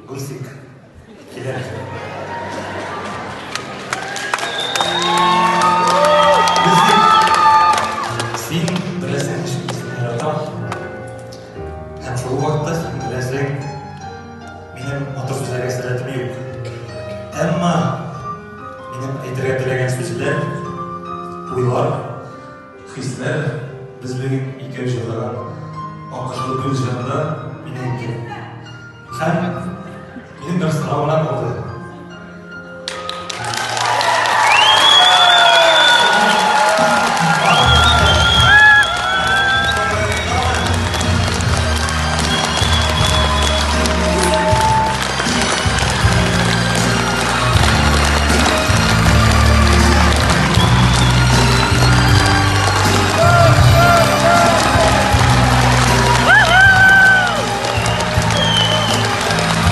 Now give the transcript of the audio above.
Гульсик, килә. Гульсик, син беләсең, ничек мин сине яратам. Һәм шул ук вакытта син беләсең, минем матур сүзләргә сәләтем юк. Әмма минем әйтергә теләгән сүзләр, уйлар, хисләр без бүген икәү җырлаган Аккошлы күл җырында минеке. Һәм минем бер сорау гына калды.